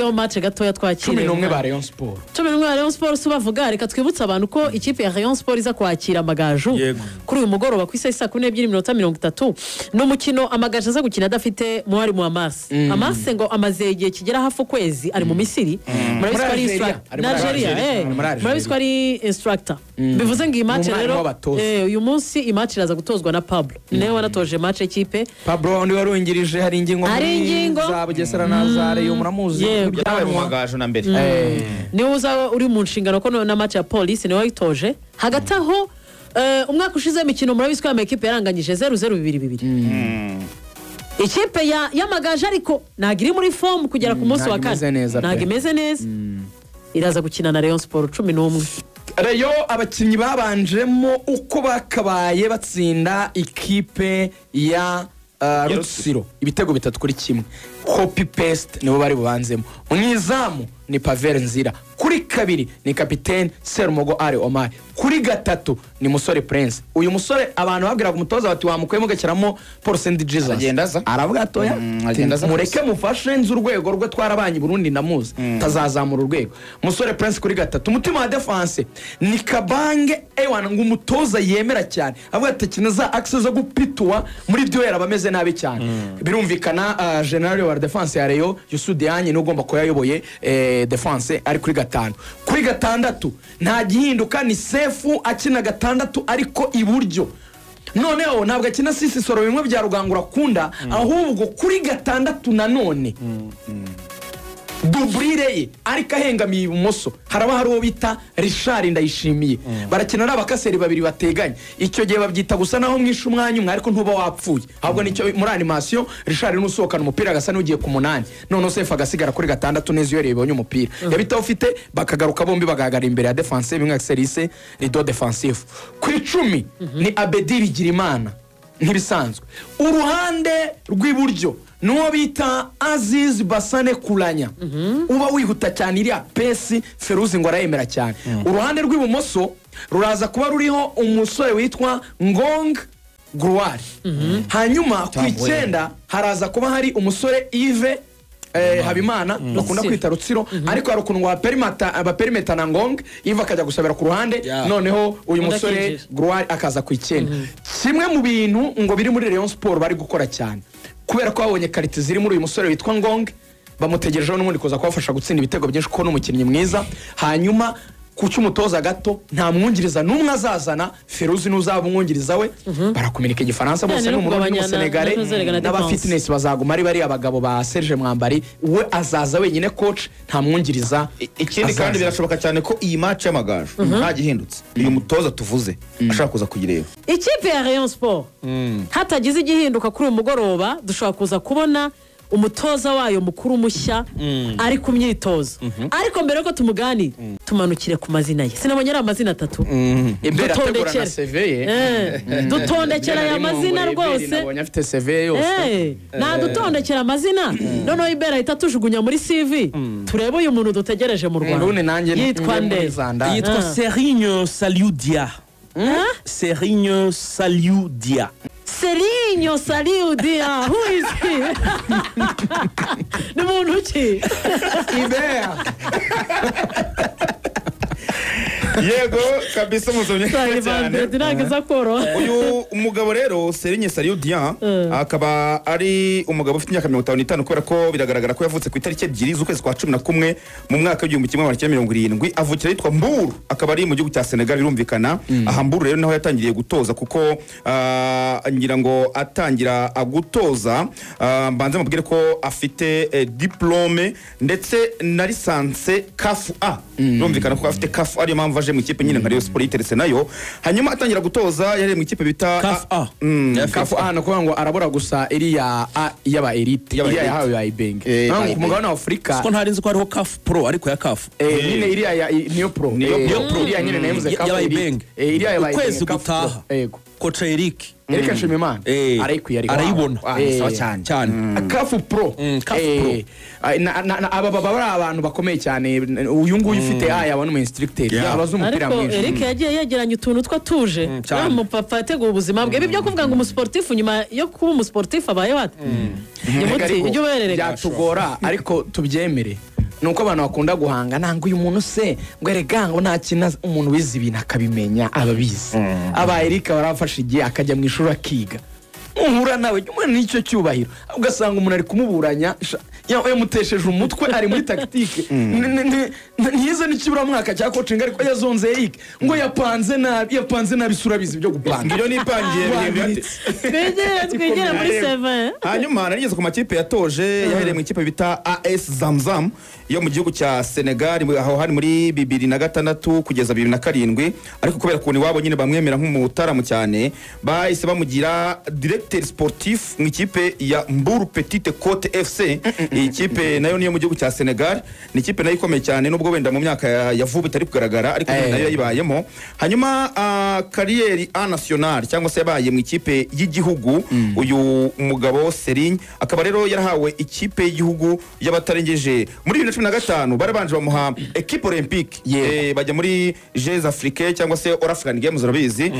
Tuvugeho match gatoya twakire 11 ba Rayon Sport. 11 ba Rayon Sport subavuga. Reka twibutse abantu ko ikipe ya Rayon Sport iza kwakira Amagaju kuri uyu mugoroba ku isaha 12:30. Ni umukino Amagaju aza gukina adafite mwarimu Amase. Amase ngo amaze igihe kigera hafi ukwezi ari mu Misiri. Murabizi ko ari Nigeria. Murabizi ko ari instructor. Bivuze ngo iyi match rero uyu munsi iyi match iraza gutozwa na Pablo. Niwe wanatoje match ekipe. Pablo ni warungirije hari ingingo za Bugesera na Zare yo muramuzi. Yabaye mu Magaju na mbere. Niwe uzaba uri mu nshingano ko na match ya Police niwe wayitoje. Hagati aho umwaka ushize imikino murabizi ko ama ekipe yaranganyije 0-0-2-2. Ikipe y'Amagaju ariko ntabwo iri muri form kugera ku munsi wa kane. Ntabwo imeze neza. Iraza gukina na Rayon Sport 11. Rayon abakinnyi babanjemo uko bakabaye batsinda ikipe ya Rutsiro ibitego 3-1. Copy paste nibo bari bubanzemo. Mwizamu ni Pavel Nzira, kuri kabiri ni kapitene Serumogo Ali Omar, kuri gatatu ni Musore Prince. Uyu musore abantu babwiraga umutoza bati wamukuyemo ugashyiramo Paul Sendi Jesus, aravuga atoya mureke mufashe nzi urwego rwe twarabanye Burundi ndamuzi tazazamura urwego. Musore Prince kuri gatatu. Umutima wa defense ni Kabange ewana ngo umutoza yemera cyane avuga ati kinaza axe zo gupituwa muri duel abameze nabi cyane. Birumvikana general wa defense ya Rayon Youssou Diagne n'ugomba ko yayoboye defense ari kuri gatanu. Kuri gatandatu nta gihinduka ni Sefu akina gatandatu ariko iburyo. Noneho ntabwo akina sisi soro bimwe bya Rugangura kunda, ahubwo kuri gatandatu nanone dubrire ye ariko ahengamiye ibumoso haraba hari uwo bita Richard Ndayishimiye. Barakina n'abakaseri babiri bateganye. Icyo gihe babyita gusa naho mwishe umwanya umwe ariko ntuba wapfuye. Ahubwo nicyo muri animation Richard nusohokana umupira agasa n'ugiye ku munani, none Sefu agasigara kuri gatandatu neza iyo yibonye umupira yabita ufite bakagaruka bombi bagahagarara imbere ya defense bimwe Axelise rido defensive. Ku 10 ni Abedi Bigirimana nk'ibisanzwe. Uruhande rw'iburyo nuwo bita Aziz Basane Kulanya uba wihuta cyane iriya pesi Feruzi ngo arayemera cyane. Uruhande rw'ibumoso ruraza kuba ruriho umusore witwa Ngong Gruari. Hanyuma ku 9 haraza kuba hari umusore Yves Habimana bakunda kwita Rutsiro, ariko hari ukuntu wa perimeta na Ngong Yves akajya gusabira ku ruhande, noneho uyu musore Gruari akaza ku 9. Kimwe mu bintu ngo biri muri Rayon Sport bari gukora cyane kubera ko babonye karite ziri muri uyu musore witwa Ngong, bamutegerejeho n'ubundi kuza kubafasha gutsinda ibitego byinshi kuko n'umukinnyi mwiza. Hanyuma ku cy'umutoza gato nta mwungiriza n'umwe azazana, Feruzi n'uzaba umwungiriza we barakominika igifaransa bose n'umurundi n'umusenegale n'aba fitness bazaguma ari bari abagabo ba Serge Mwambari, we azaza wenyine coach nta mwungiriza. Ikindi kandi birashoboka cyane ko iyi match y'Amagaju nta gihindutse uyu mutoza tuvuze ashaka kuza kuyireba. Ikipe ya Rayon Sport hatagize igihinduka kuri uyu mugoroba dushobora kuza kubona umutoza wayo mukuru mushya ari ku myitozo. Ariko mbere ko tumuganira tumanukire ku mazina ye. Sinabonye ari amazina 3. Dutondekera aya mazina rwose. Nabonye afite CV yose. Nadutondekera amazina. Noneho Ibera ahita tujugunya muri CV. Turebe uyu muntu dutegereje mu Rwanda. Yitwa nde? Yitwa Serigne Saliou Dia. Serigne Saliou Dia. Serigne Saliou Dia, who is he? Ni muntu ki? Ibera. Yego kabisa muzomye cyane. Uyu umugabo rero Serigne Saliou Dia akaba ari umugabo ufite imyaka 55 kubera ko biragaragara ko yavutse ku itariki 2 z'ukwezi kwa 11 mu mwaka w'1970, avukira yitwa Mbour, akaba ari mu gihugu cya Senegal birumvikana. Aha Mbour rero naho yatangiriye gutoza kuko ngira ngo atangira agutoza mbanze mubwire ko afite diplome ndetse na licence CAF A. Birumvikana ko afite CAF ariyo mpamvu aje mu ikipe nyine nka Rayon Sport yiteretse nayo. Hanyuma atangira gutoza yari mu ikipe bita CAF A. CAF A no kuvuga ngo arabura gusa iriya A y'aba elite iriya yahawe ya Ibenge ku mugabane wa Afrika. Siko ntari nzi ko hariho CAF Pro ariko ya CAF nyine iriya ya niyo Pro iriya nyine nayivuze CAF Ibenge iriya ya ukwezi gutaha. Kocha Eric Eric Nshimimana arayikwiye ariko arayibona sawa cyane cyane. CAF Pro aba baba ari abantu bakomeye cyane. Uyu nguyu ufite aya abona umu instructeur abaza umupira mwinshi. Ariko Eric yagiye yegeranya utuntu twatuje umupapa yateguye ubuzima bwe. Ibi byo kuvuga ngo umusportif nyuma yo kuba umusportif abaye wate ujye uberereka byatugora ariko tubyemere. Nuko abantu bakunda guhanga nanga uyu muntu se ngo erega ngo nta kintu, umuntu wize ibintu akabimenya ababizi. Aba Eric barafashe igihe akajya mu ishuri akiga, uhura nawe umwana n'icyo cyubahiro, ugasanga umuntu ari kumuburanya, yamutesheje umutwe, ari muri tactique, ntize n'ikiburamwaka cya coaching, ariko yazonze Eric ngo yapanze nabi, yapanze nabi, isura abizi ibyo gupanga. Ibyo nipangiye. Twigire muri CV. Hanyuma narigeze ku makipe yatoje, yahereye mu ikipe bita AS Zamzam yo mu gihugu cya Senegal, aho hari muri 2006 kugeza 2007, ariko kubera ukuntu iwabo nyine bamwemera nk'umutaramu cyane, bahise bamugira directeur sportif mu ikipe ya Mbour Petite Côte FC. Iyi kipe nayo niyo mu gihugu cya Senegal, ni ikipe nayo ikomeye cyane, nubwo wenda mu myaka ya vuba itari kugaragara, ariko nayo yayibayemo. Hanyuma carrière A national, cyangwa se yabaye mu ikipe y'igihugu, uyu mugabo Serigne akaba rero yarahawe ikipe y'igihugu y'abatarengeje muri 2015, barabanje bamuha équipe olympique, bajya muri Jeux Africains cyangwa se All African Games, urabizi.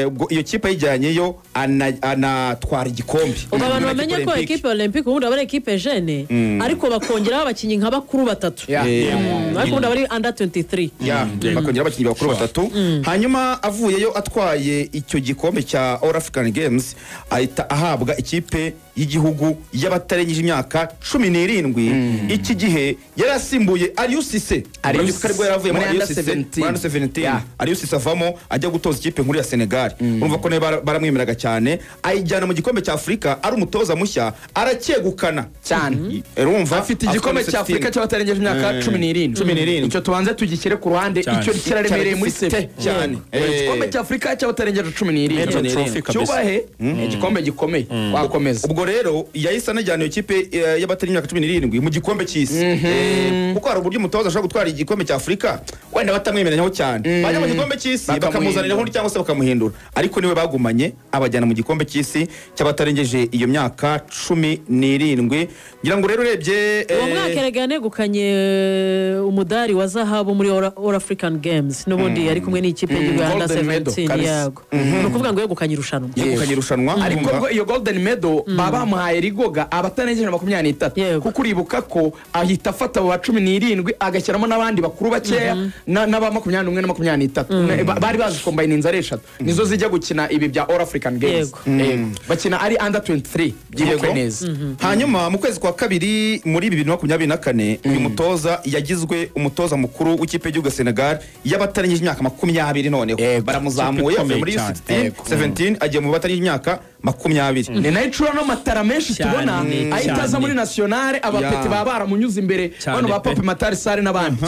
Ubwo iyo kipe yijyanyeyo anatwara igikombe. Ubwo abantu bamenye ko équipe olympique ubundi aba ari équipe jeune, ariko bakongeraho abakinnyi nka bakuru batatu, ariko ubundi aba ari under 23. Ya, bakongera abakinnyi bakuru batatu. Hanyuma avuyeyo atwaye icyo gikombe cya All African Games, ahita ahabwa ikipe y'igihugu y'abatarengeje imyaka 17. Iki gihe yari asimbuye Aliou Cissé. Aliou Urabizi ko aribwo yari avuye muri muri Aliou under Cissé, 17. muri under 17. Aliou Cissé avamo ajya gutoza ikipe nkuru ya Senegal. Urumva ko nawe baramwemeraga cyane, ayijyana mu gikombe cya Afurika ari umutoza mushya, aracyegukana. Cyane. Urumva afite igikombe afite cya Afurika cy'abatarengeje imyaka 17. 17. Icyo tubanze tugishyire ku ruhande. Cyane. Icyo kiraremereye muri Cyaragifite CV cyane. Igikombe cya Afurika cy'abatarengeje 17. Major trophy kabisa. Cyubahe, ni igikombe gikomeye, wakomeza. Ubwo rero yahise anajyana iyo kipe y'abatari imyaka 17 mu gikombe cy'isi, kuko hari uburyo umutoza ashobora gutwara igikombe cya Afurika wenda batamwemeranyaho cyane, bajya mu gikombe cy'isi Bakamuhindura. bakamuzanira undi cyangwa se bakamuhindura, ariko niwe bagumanye abajyana mu gikombe cy'isi cy'abatarengeje iyo myaka 17. Ngira ngo rero urebye Uwo mwaka erega yanegukanye umudari wa zahabu muri All African Games, n'ubundi yari kumwe n'ikipe y'igihugu ya under Golden medal, 17. kabisa. Yego, ni ukuvuga ngo yegukanye irushanwa. Yegukanye irushanwa. Ariko urumva. ubwo iyo golden medal baba bamuhaye rigoga abatarengeje 23. Kuko uribuka ko ahita afata abo ba 17 agashyiramo n'abandi bakuru bakeya n'aba 21 na 23. Bari bazi combininze ari eshatu, nizo zijya gukina ibi bya All African Games. Yego. Bakina ari under 23, byibukwe Yego. neza. Hanyuma mu kwezi kwa kabiri muri 2024, uyu mutoza yagizwe umutoza mukuru w'ikipe y'igihugu ya Senegal y'abatarengeje imyaka 20 noneho. Baramuzamuye, Ikipe avuye muri ikomeye U16 cyane. 17, agiye mu batarengeje imyaka 20. Ni nayo icura n'amatara menshi Cyane, tubona ahita aza cyane. muri nationale, abapeti baba baramunyuze imbere. Cyane bano ba pe. Pape Matar Sarr n'abandi.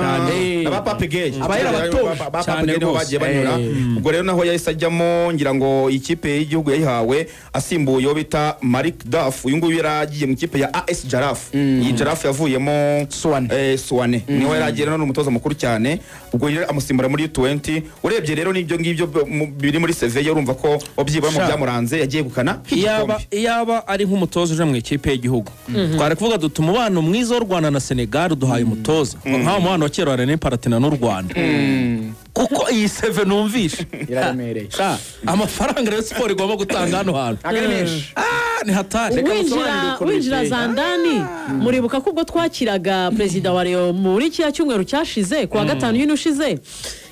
Aba Pape Gueye. Aba yarabatoje. Ba Pape Cyane Gueye niho rwose. bagiye banyura. Ubwo rero naho yahise ajyamo, ngira ngo ikipe y'igihugu yayihawe asimbuye uwo bita Malick Daf. Uyu nguyu yari agiye mu ikipe ya AS Jaraf. Iyi Jaraf yavuyemo Suwane. Suwane niho yari agiye, rero ni umutoza mukuru cyane. Ubwo rero amusimbura muri U20. Urebye rero n'ibyo ngibyo biri muri CV ye, urumva ko byibura mu Sha. byamuranze yagiye gukana Iyaba igikombe. Iyaba ari nk'umutoza uje mu ikipe y'igihugu, twari kuvuga duti umubano mwiza w'u Rwanda na Senegal duhaye umutoza nk'aho umubano wa kera wa René Paratina n'u Rwanda, kuko iyi CV numvishe Iraremereye. Sha, amafaranga rero siporo igomba gutanga hano hantu Ntabwo ari menshi. Ah, ni hatari. Reka Winjira musobanurire ukuntu winjira biteye. Zandani, muribuka ko ubwo twakiraga perezida wa Rayon muri kiriya cyumweru cyashize, kuwa gatanu y'ino ushize,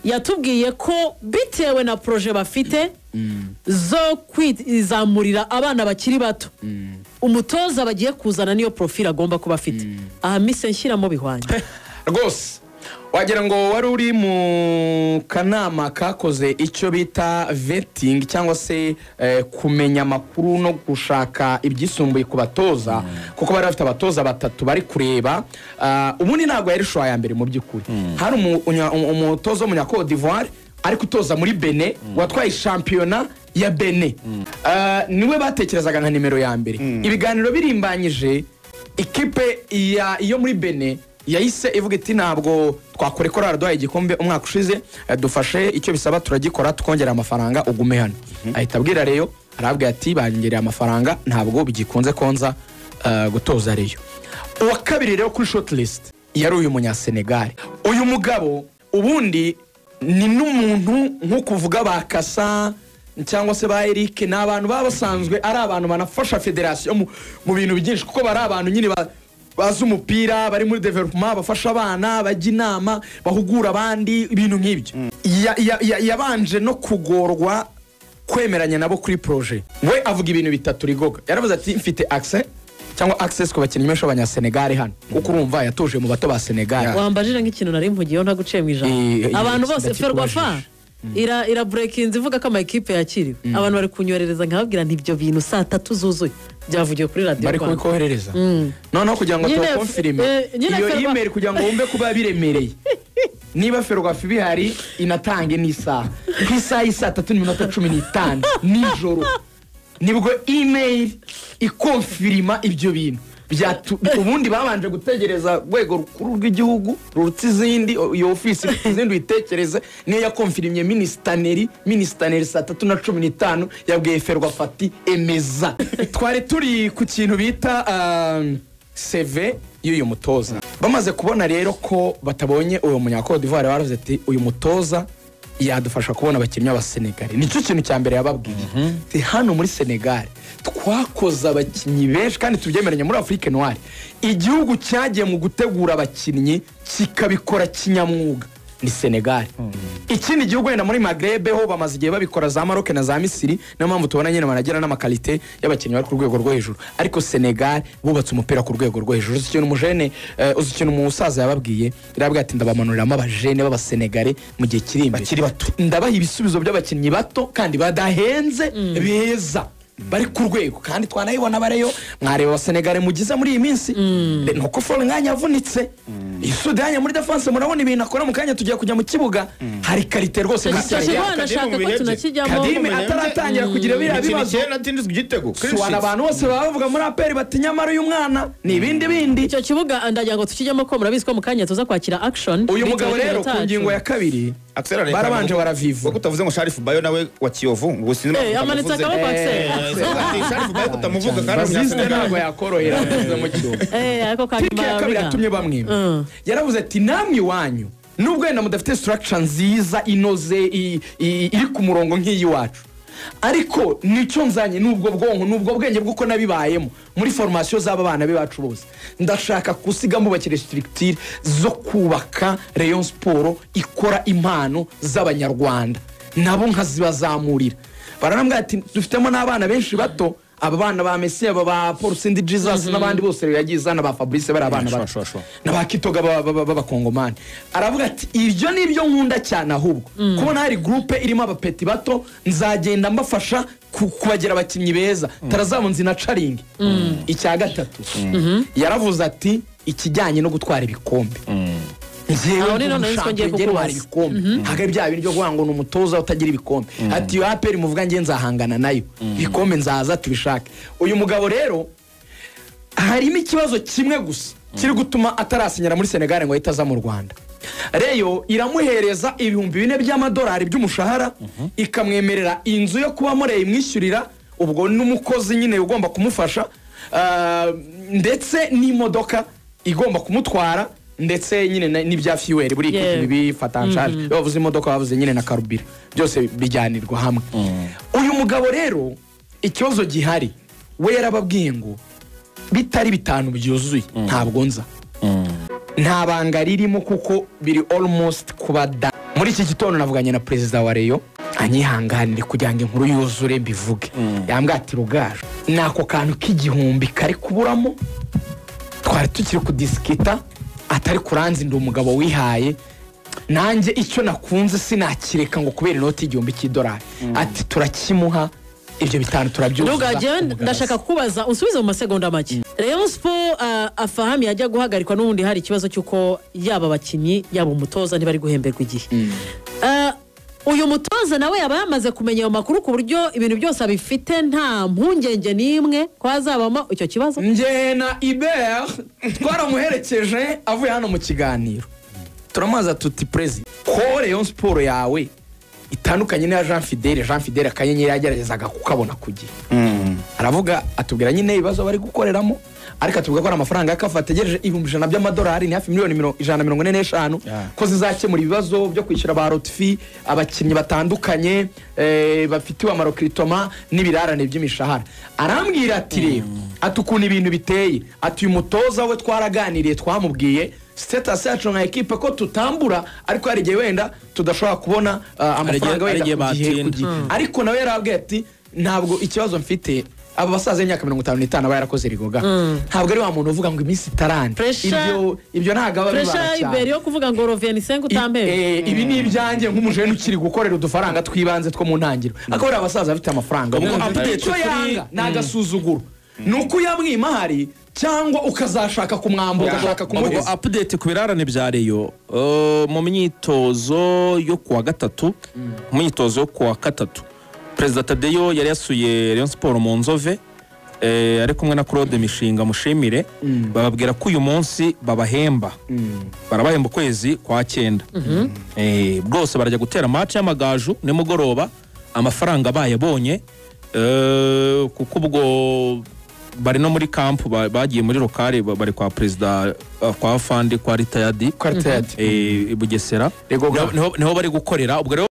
yatubwiye ko bitewe na projet bafite zo kwizamurira abana bakiri bato, umutoza bagiye kuzana niyo profile agomba kuba afite. Aha mise nshyiramo bihwanye. Rwose wagira ngo wari uri mu kanama kakoze icyo bita vetting, cyangwa se kumenya amakuru no gushaka ibyisumbuye ku batoza, kuko bari bafite abatoza batatu bari kureba. Ubundi ntabwo yari choix ya mbere mu by'ukuri. Hari umutoza w'umunya Cote d'Ivoire ariko utoza muri Benin, watwaye shampiyona ya Benin. Niwe batekerezaga nka nimero ya mbere. Ibiganiro birimbanyije, ikipe yo muri Benin yahise ivuga iti ntabwo twakora ko raduhaye igikombe umwaka ushize, dufashe icyo bisaba turagikora, tukongera amafaranga ugume hano. Ahita abwira Rayon, arabwira ati bangereye amafaranga, ntabwo bigikunze konza gutoza Rayon. Uwa kabiri rero kuri short list yari uyu munyasenegali. Uyu mugabo ubundi ni n'umuntu nk'uko uvuga ba Kasa cyangwa se ba Eric, ni abantu baba basanzwe ari abantu banafasha federasiyo mu bintu byinshi, kuko bari abantu nyine bazi umupira, bari muri development, bafasha abana, bajya inama, bahugura abandi, ibintu nk'ibyo. Yabanje no kugorwa kwemeranya nabo kuri projet. We avuga ibintu bitatu rigoga. Yaravuze ati mfite access cyangwa access ku bakinnyi benshi b'Abanyasenegal hano, kuko urumva yatuje mu bato ba Senegal. Wambajije nk'ikintu nari mpugiyeho ntaguciye mu ijambo. Abantu bose Ferwafa ira breakinze ivuga ko amakipe yakiriwe, abantu bari kunyoherereza nkababwira nti ibyo bintu saa tatu zuzuye byavugiwe kuri radiyo bari Rwanda kubikoherereza. Noneho kugira ngo tubakonfirime iyo email, kugira ngo wumve kuba biremereye, niba Ferwafa ibihari inatange n'isaha, ku isaha y'i 3:15 nijoro nibwo email ikonfirima ibyo bintu. Ubundi babanje gutegereza rwego rukuru rw'igihugu rurutse izindi, iyo ofisi izindi uyitekereze, niyo yakonfirimye Minisita Neri 3:15 yabwiye Ferwafa ati emeza. Twari turi ku kintu bita CV y'uyu mutoza. Bamaze kubona rero ko batabonye uyu munya Cote d'Ivoire, baravuze ati uyu mutoza yadufasha kubona abakinnyi b'Abasenegali. Nicyo kintu cya mbere yababwiye. Ati hano muri Senegal twakoze abakinnyi benshi kandi tubyemeranya muri Afrique Noire, igihugu cyagiye mu gutegura abakinnyi kikabikora kinyamwuga ni Senegal. Ikindi gihugu wenda muri Maghreb ho bamaze igihe babikora, za Maroc na za Misiri, niyo mpamvu tubona nyine banagira n'amakalite y'abakinnyi bari ku rwego rwo hejuru. Ariko Senegal bubatse umupira ku rwego rwo hejuru. Uzi ikintu umujene, uzi ikintu umusaza yababwiye? Yarababwiye ati ndabamanuramo abajene b'Abasenegale mu gihe kiri imbere bakiri bato, ndabaha ibisubizo by'abakinnyi bato kandi badahenze beza bari ku rwego. Kandi twanayibona bareyo, mwareba Abasenegale mugize muri iyi minsi, nuko Fall Mwanya yavunitse, Isudanye muri defense murabona ibintu akora, mu kanya tugiye kujya mu kibuga, hari karite rwose. Nashaka ko tunakijyamo. Kadime ataratangira kugira biriya bibazo, suwana abantu bose baba bavuga muri APR bati nyamara uyu mwana ni ibindi bindi. Icyo kibuga ndagira ngo tukijyemo ko murabizi ko mu kanya tuza kwakira action. Uyu mugabo rero ku ngingo ya kabiri barabanje baravivura. Kuko utavuze ngo Sharif Bayo nawe wa Kiyovu ngo sinzi amanitse akaboko Axel. Sharif Bayo kutamuvuga kandi Baziste ntabwo yakorohera mu Kiyovu. Ariko kandi ya kabiri yatumye bamwima. Yaravuze ati namwe iwanyu nubwo wenda mudafite structure nziza inoze iri ku murongo nk'iyi wacu, ariko nicyo nzanye nubwo bwonko nubwo bwenge bw'uko nabibayemo muri formation z'aba bana bacu bose, ndashaka gusiga mubakire structure zo kubaka Rayon Sport ikora impano z'Abanyarwanda nabo nkazibazamurira. Baranambwira ati dufitemo n'abana benshi bato, aba bana ba Messi, aba ba Paul Sindi Jesus n'abandi bose yagiye izana ba Fabrice, bari abana bato na ba Kitoga b'Abakongomani. Aravuga ati ibyo nibyo nkunda cyane, ahubwo kubona hari groupe irimo abapeti bato nzagenda mbafasha kubagira abakinnyi beza tarazabunzi na caringi. Icya gatatu yaravuze ati ikijyanye no gutwara ibikombe, ngewe ntwara ibikombe ntabwo bya bintu byo kuvuga ngo ni umutoza utagira ibikombe. Ati iyo APR muvuga nge nzahangana nayo ibikombe nzaza tubishake. Uyu mugabo rero harimo ikibazo kimwe gusa kiri gutuma atarasinyira muri Senegal ngo ahite aza mu Rwanda. Reyo iramuhereza $4,000 by'amadolari by'umushahara, ikamwemerera inzu yo kubamo, Reyo imwishyurira, ubwo n'umukozi nyine ugomba kumufasha, ndetse n'imodoka igomba kumutwara, ndetse nyine n'ibya fuel buri ikintu bifata nshaje. Bavuze imodoka bavuze nyine na karubira, byose bijyanirwa hamwe. Uyu mugabo rero ikibazo gihari we yarababwiye ngo bitari 5 byuzuye ntabwo nza. Nta banga ririmo kuko biri almost kuba da. Muri iki gitondo navuganye na perezida wa Rayon anyihanganire kugira ngo inkuru yuzure mbivuge. Yambwiye ati Rugaju nako kantu k'igihumbi kari kuburamo, twari tukiri kudisikita atari kuranzi, ndi umugabo wihaye nanjye icyo nakunze sinakireka ngo kubera inoti $1,000 cy'idolari. Ati turakimuha ibyo 5 turabyuzuza. Rugaju ndashaka kubaza unsubize mu masegonda make. Rayon Sport afahami yajya guhagarikwa n'ubundi hari ikibazo cy'uko yaba abakinnyi yaba umutoza ntibari guhemberwa igihe. Uyu mutoza nawe yaba yamaze kumenya ayo makuru ku buryo ibintu byose abifite nta mpungenge n'imwe ko hazabamo icyo kibazo. Njye na Ibert twaramuherekeje avuye hano mu kiganiro, turamaza tuti prezi ko Rayon Sport yawe itandukanye n'iya Jean Fidele. Jean Fidele akanyenyeri yageragezaga kukabona ku gihe. Aravuga atubwira nyine ibibazo bari gukoreramo, Ariko atubwira ko ari amafaranga ya CAF ategereje, $100,000 by'amadolari, ni hafi miliyoni 145, ko zizakemura ibibazo byo kwishyura ba rotifi, abakinnyi batandukanye bafitiwe ama recrutement n'ibirarane by'imishahara. Arambwira ati rero, ati ukuntu ibintu biteye, ati uyu mutoza we twaraganiriye, twamubwiye status yacu nka ekipe, ko tutambura, ariko hari igihe wenda tudashobora kubona amafaranga hari wenda igihe ku gihe ku batinda. gihe. Ariko nawe yarabwiye ati ntabwo ikibazo mfite, aba basaza b'imyaka 54 aba yarakoze rigoga, ntabwo ari wa muntu uvuga ngo iminsi itarane. Ibyo ntabwo aba Pressure bibara imbere cyane. yo kuvuga ngo Rovenise ngo utampembe. Ibi ni ibyanjye nk'umujene ukiri gukorera udufaranga tw'ibanze two mu ntangiriro, ariko buriya abasaza bafite amafaranga. Ubwo Ubwo update icyo yanga ni agasuzuguro, ni uko uyamwima ahari cyangwa ukazashaka kumwambura, ugashaka Ubwo kumuheza. update ku birarane bya Rayon, mu myitozo yo kuwa gatatu, mu myitozo yo kuwa gatatu, Perezida Tadeyo yari yasuye Rayon Sport mu Nzove, ari kumwe na Claude Mishinga Mushimire, bababwira ko uyu munsi babahemba, barabahemba ukwezi kwa cyenda. Rwose barajya gutera match y'Amagaju nimugoroba amafaranga bayabonye, kuko ubwo bari no muri camp, bagiye muri local, bari kwa perezida, kwa fandi, kwa retired Kwa retired. i Bugesera. Rigoga. Niho bari gukorera ubwo rero.